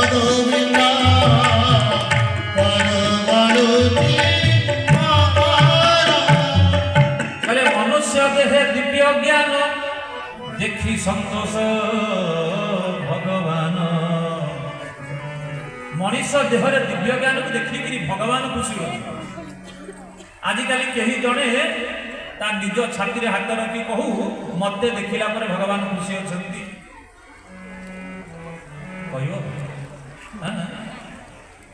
ଗୋବିନ୍ଦ ପରବରୁତି। କହିଲେ, ମନୁଷ୍ୟ ଦେହେ ଦିବ୍ୟ ଜ୍ଞାନ ଦେଖି ସନ୍ତୋଷ ଭଗବାନ। ମଣିଷ ଦେହରେ ଦିବ୍ୟ ଜ୍ଞାନକୁ ଦେଖିକିରି ଭଗବାନ ଖୁସି ହୁଅନ୍ତି। ଆଜିକାଲି କେହି ଜଣେ ତା ନିଜ ଛାତିରେ ହାତ ରଖି କହୁ, ମତେ ଦେଖିଲା ପରେ ଭଗବାନ ଖୁସି ଅଛନ୍ତି, କହିବ? ହଁ?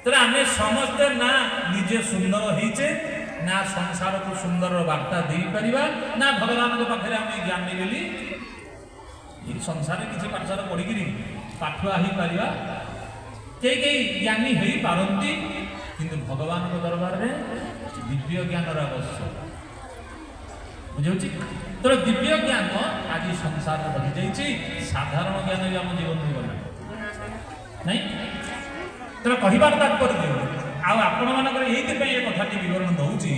ତେଣୁ ଆମେ ସମସ୍ତେ ନା ନିଜେ ସୁନ୍ଦର ହେଇଛେ, ନା ସଂସାରକୁ ସୁନ୍ଦର ବାର୍ତ୍ତା ଦେଇପାରିବା, ନା ଭଗବାନଙ୍କ ପାଖରେ ଆମେ ଜ୍ଞାନୀ ବୋଲି ଏଇ ସଂସାରରେ କିଛି ପାଠଶାଠ ପଢ଼ିକିରି ପାଠୁଆ ହେଇପାରିବା। କେହି କେହି ଜ୍ଞାନୀ ହେଇପାରନ୍ତି, କିନ୍ତୁ ଭଗବାନଙ୍କ ଦରବାରରେ ଦିବ୍ୟ ଜ୍ଞାନର ଆବଶ୍ୟକ। ବୁଝାଉଛି? ତେଣୁ ଦିବ୍ୟ ଜ୍ଞାନ ଆଜି ସଂସାରରେ ରହିଯାଇଛି, ସାଧାରଣ ଜ୍ଞାନ ବି ଆମ ଜୀବନରୁ ଗଲା ନାଇଁ। ତେଣୁ କହିବାର ତାତ୍ପର୍ଯ୍ୟ, ଆଉ ଆପଣମାନଙ୍କର ଏଇଥିପାଇଁ ଏ କଥାଟି ବିବରଣ ଦଉଛି,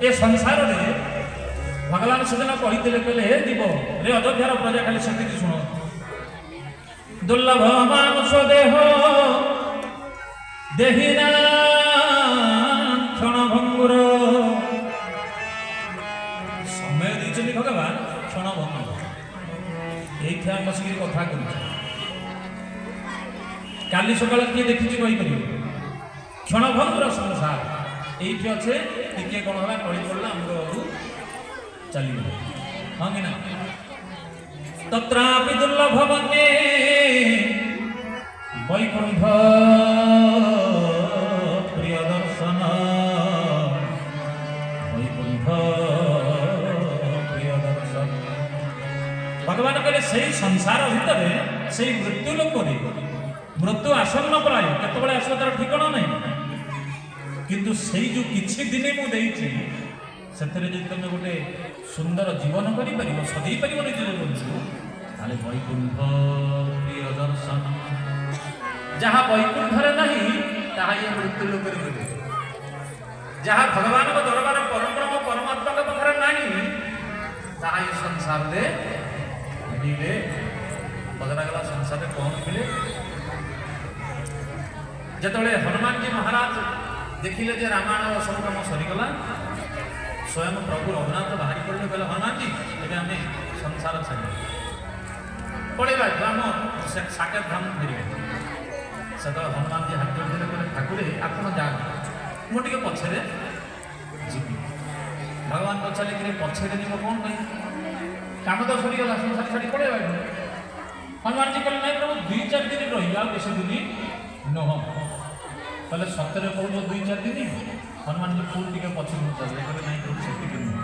ଏ ସଂସାରରେ ଭଗବାନ ସେଦିନ କହିଥିଲେ, କହିଲେ, ହେ ଜୀବ ରେ, ଅଯୋଧ୍ୟାର ପ୍ରଜା, ଖାଲି ସେତିକି ଶୁଣ, ଦୁର୍ଲଭ ମାନୁଷ ଦେହ ଦେହିନାଂ କ୍ଷଣ ଭଙ୍ଗୁର। ସମୟ ଦେଇଛନ୍ତି ଭଗବାନ କ୍ଷଣ ଭଙ୍ଗୁର। ଏଇଠି ଆମେ ବସିକିରି କଥା କରୁଛୁ, କାଲି ସକାଳେ କିଏ ଦେଖିଛି କହିପାରିବ? କ୍ଷଣଭଙ୍ଗୁର ସଂସାର। ଏଇଠି ଅଛେ, ଟିକେ କ'ଣ ହେଲା, ଟଳି ପଡ଼ିଲା, ଆମର ବାବୁ ଚାଲିଗଲା, ହଁ କି ନା? ତତ୍ରାପି ଦୁର୍ଲଭ ମନ୍ୟେ ବୈକୁଣ୍ଠ ପ୍ରିୟ ଦର୍ଶନ, ବୈକୁଣ୍ଠ ପ୍ରିୟ ଦର୍ଶନ। ଭଗବାନ କହିଲେ, ସେଇ ସଂସାର ଭିତରେ, ସେଇ ମୃତ୍ୟୁ ଲୋକରେ, ମୃତ୍ୟୁ ଆସନ୍ନ ପ୍ରାୟ, କେତେବେଳେ ଆସିବ ତାର ଠିକଣା ନାହିଁ, କିନ୍ତୁ ସେଇ ଯୋଉ କିଛି ଦିନ ମୁଁ ଦେଇଛି, ସେଥିରେ ଯଦି ତମେ ଗୋଟେ ସୁନ୍ଦର ଜୀବନ କରିପାରିବ, ସଜେଇ ପାରିବ ନିଜ ଜୀବନକୁ, ତାହେଲେ ବୈକୁଣ୍ଠ ପ୍ରିୟ ଦର୍ଶନ। ଯାହା ବୈକୁଣ୍ଠରେ ନାହିଁ, ତାହା ଇଏ ମୃତ୍ୟୁ ଲୋକରେ ମିଳେ। ଯାହା ଭଗବାନଙ୍କ ଦରବାର, ପରବ୍ରହ୍ମ ପରମାତ୍ମାଙ୍କ ପାଖରେ ନାହିଁ, ତାହା ଏ ସଂସାରରେ ମିଳେ। ପଚରାଗଲା, ସଂସାରରେ କ'ଣ ମିଳେ? ଯେତେବେଳେ ହନୁମାନଜୀ ମହାରାଜ ଦେଖିଲେ ଯେ ରାମାୟଣର ସବୁ କାମ ସରିଗଲା, ସ୍ୱୟଂ ପ୍ରଭୁ ରଘୁନାଥ ବାହାରି ପଡ଼ିଲେ। କହିଲେ, ହନୁମାନଜୀ, ଏବେ ଆମେ ସଂସାର ଛାଡ଼ିବା, ପଳେଇବା ଏଠୁ, ଆମ ସାକେତ ଧାମ ଫେରିବା। ସେତେବେଳେ ହନୁମାନଜୀ ହାତ ଯୋଡ଼ିଦେଲେ, କହିଲେ, ଠାକୁରେ, ଆପଣ ଯାଆନ୍ତୁ, ମୁଁ ଟିକେ ପଛରେ ଯିବି। ଭଗବାନ ପଚାରିଲେ, କିରେ, ପଛରେ ଯିବ କ'ଣ ପାଇଁ? କାମ ତ ସରିଗଲା, ସଂସାର ଛାଡ଼ି ପଳେଇବା ଏଠୁ। ହନୁମାନଜୀ କହିଲେ, ନାଇଁ ପ୍ରଭୁ, 2-4 ଦିନ ରହିବା, ଆଉ ବେଶୀ ଦିନ ନୁହଁ। କହିଲେ, ସତରେ କହୁଛ 2-4 ଦିନ? ହନୁମାନଜୀ ପୁଣି ଟିକେ ପଛକୁ ଚାଲିଲେ, କହିଲେ, ନାଇଁ ପ୍ରଭୁ, ସେତିକି ନୁହଁ।